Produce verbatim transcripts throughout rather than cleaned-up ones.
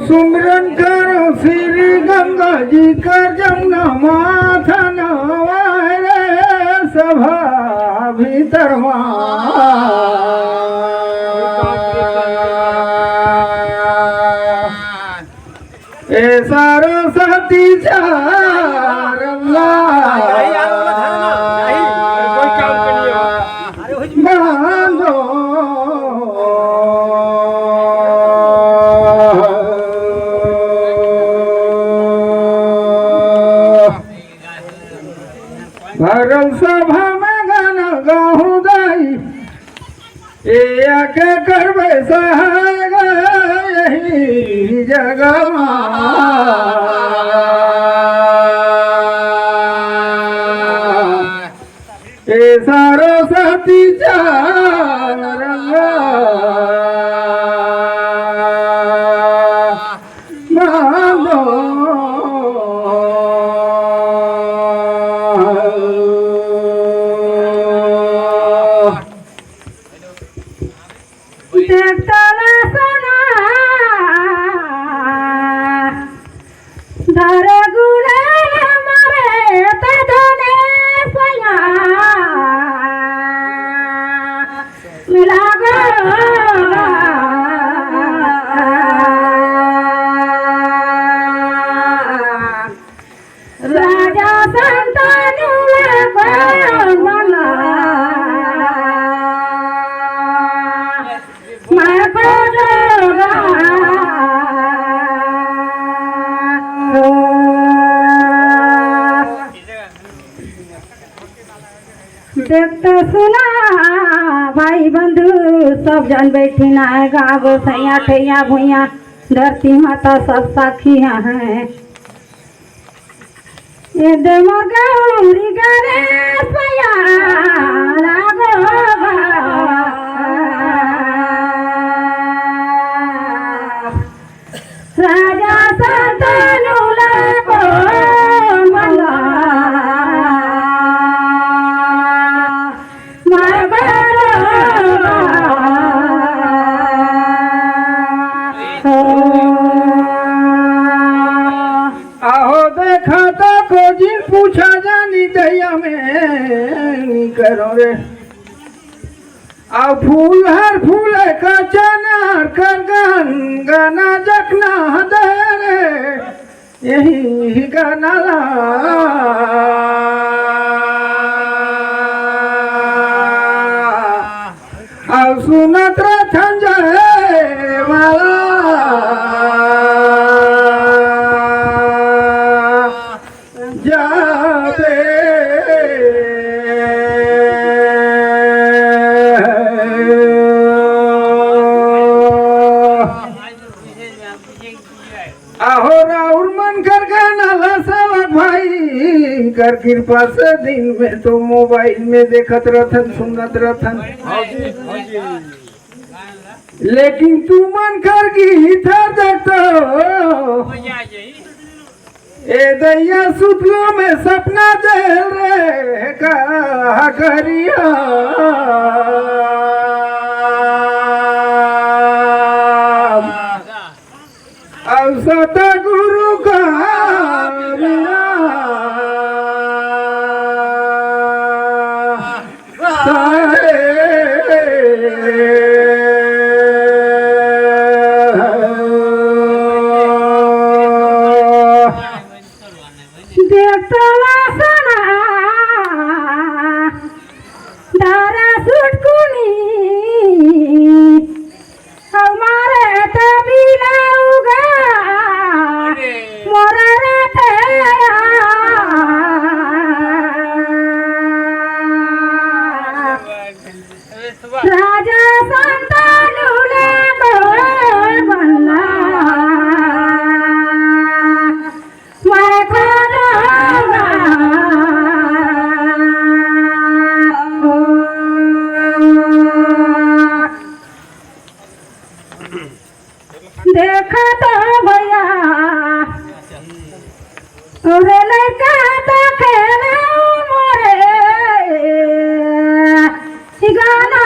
सुमिरन करो श्री गंगा जी कर, जमुना माथा नहावय रे सभा भीतर मा। ए सरस्वती चरन ला बांधो। भरल सभा में गाना गाहूं दाई, ए आके करबे सहाय गा यही जगह मा। ए सरस्वती चरन ला बांधो। देखतला सना धर गुलाल मारे ते धने सया मिला गो। राजा संतानुला कोण मला माफ करोगा। देख तो सुना भाई बंधु, सब जन बैठी ना है, गाँव गोसैया ठैया भुइया, धरती माता सब साखी हैं। ये दे मोर गौरी गणेश भैया लागो बा। राजा संतानुला कोण मला मगरो। आहो देखा तो को जिन पूछा जानी दहिया में नी करो रे। आ फूल हर फूल का चनार कर गन गना जखना दे रे। यही गाना ला। अब सुनत रथन जय माला जाबे। आहो राउर मन कर गाना ला सेवक भाई कर कृपा से दिन में तो मोबाइल में देखत रथन, सुनत रथन। लेकिन तू मन कर गीत हर देखत हो। ए दैया सुतलो में सपना देल रे का करिया। अब सतगुरु का देखतला सना दारा सुटकुनी हमारे तबिलाउगा मोरा राते राजा संतानुला कोण बनला। मैं खोजूंगा। देखा तो भैया रे लड़का तो खेला मोरे गाना।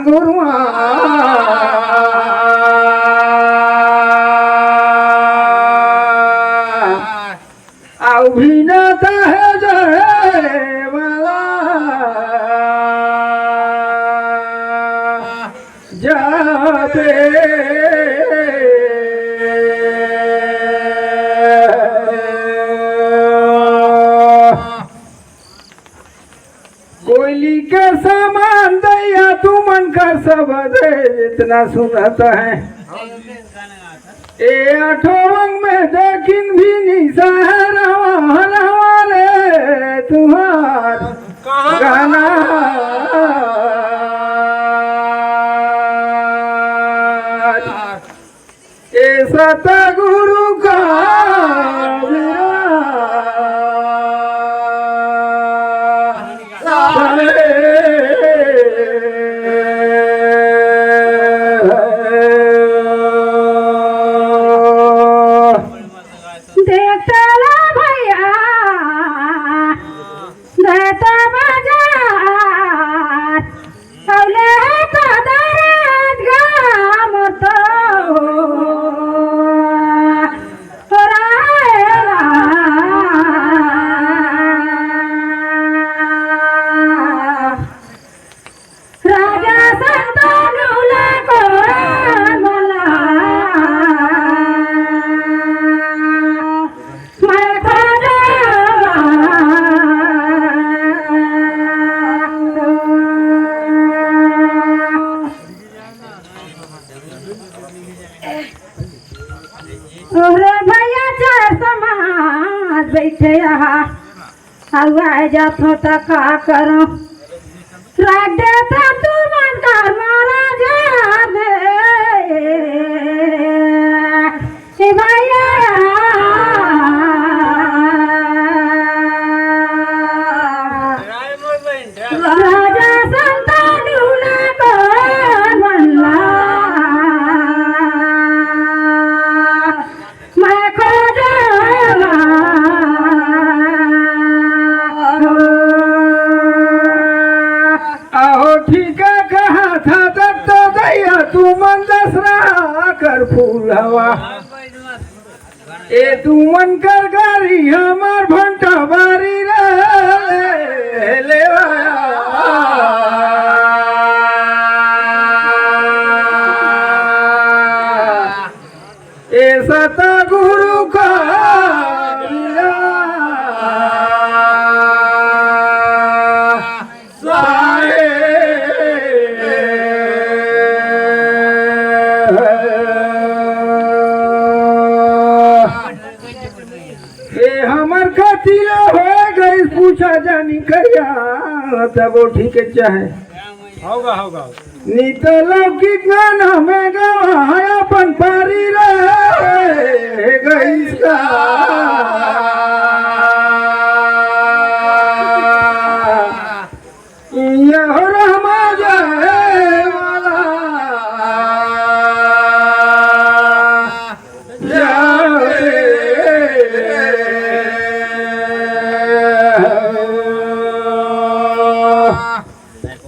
गुरुआ। अउ भी ना तहे जहे वाला जाते। कोयली के समान दैया तुमन कर सबद हे, जितना सुनत हे। ए आठों अंग में देखिन भी निशा हे, रवा, रवा रे तुहार गाना। ए सतगुरु का देखता ला भैया, देखता बाजार, अउ ले तो दरद गाम तो रहेला। राजा संतानु ला कोन मला मैं खोजवा। अरे भैया, चार समाज बैठे यहाँ, अउ आए जात हो त का करो? राख देता तू मन कर मारा जाने। ए भैया, राजा संतानु ला कोन मला मैं खोजवा। अहो ठीक कहा था दत्त दैया, तुमन दसरा कर फूलवा। ए तुमन कर गारी हमार भंटा बारी रे लेवा। ए सतगुरु का ए हमर कति ले होए गइस, पूछा जानी करिया, तब वो ठीक है चाहे। होगा, होगा। नित लौकिक गाना में गवा है अपन पारी रे गइस का। यह रमा जाए वाला जाए।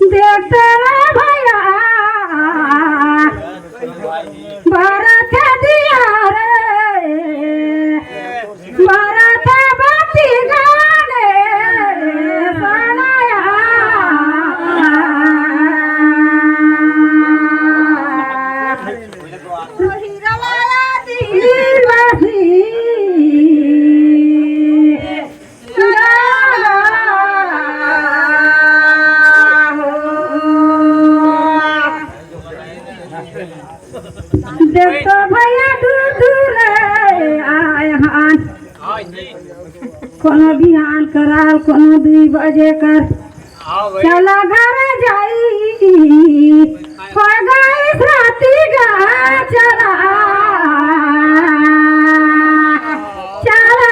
देखते रे भैया, भारत दिया रे, भारत बत्ती गाने सनाया। हीरा लाला दिल बसी। देख तो भैया दूर दूर ले आए हन, कोनो बिहान कराल, कोनो दुई बजे कर, चला घर जाई। हो गइस राती गा चला, चला।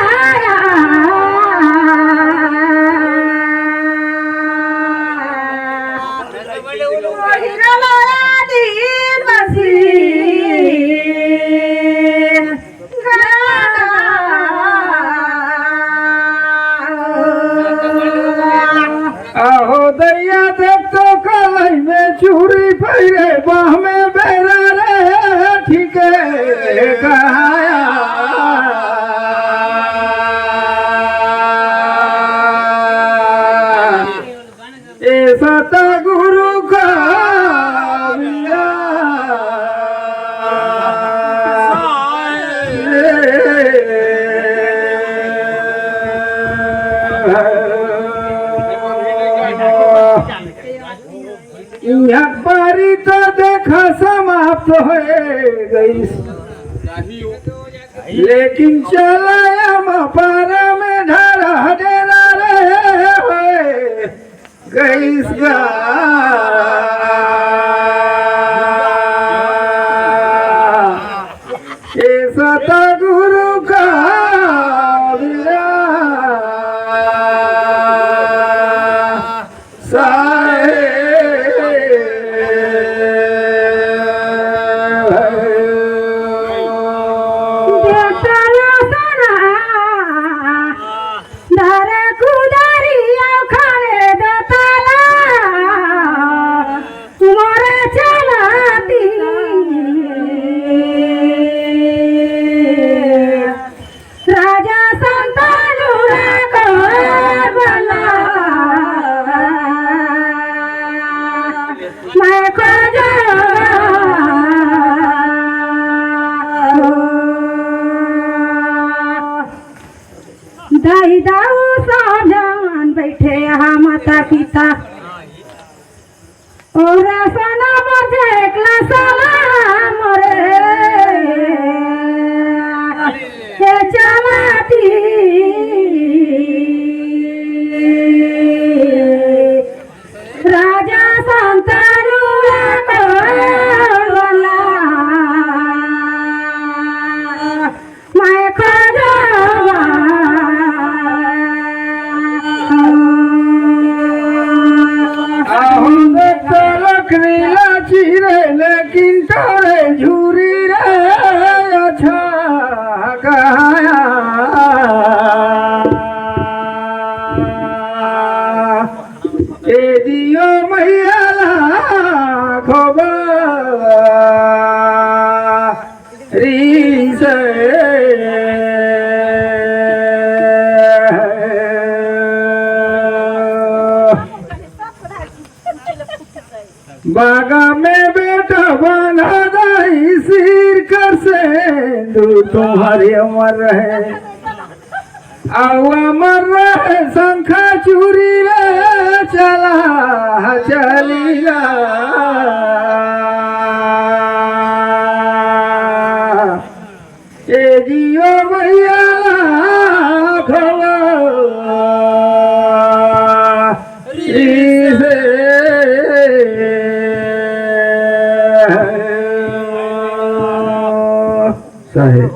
हीरा लाला दिन बसी। अहो दैया, देख तो कलई में चूरी पहन रे बाह में बेरा रे, ठीक है कहाया। ए सतगुरु का मिला। इहाँ बारी तो देखा समाप्त होए गइस, लेकिन चला अमपारा में ढारा डेरा रहे होए गइस गा। ए सतगुरु का विरासत। धरे कुदारी अउ खड़े दतला, मोरे चलाती। राजा संतानु रे कोर बला, मैं खोजो। दाई दाऊ सब झन बइठे हा माता पिता। ओ रसना बजे एकला सलाम रे, ए चलाती। राजा संतानु रे कोर बला, मैं खोजवा। अहम तलक नीला चिरे, लेकिन तोरे झूरी रे अच्छा कहाया। ए जियो मैया ला खोबा। रीस। बागा में बेटा बना दाई सिर कर सेंदु तुम्हारी अमर रहे। अउ अमर रहे शंखा चूरी रे चला चली ला। ए जियो भैया खवा रीसे। साहेब।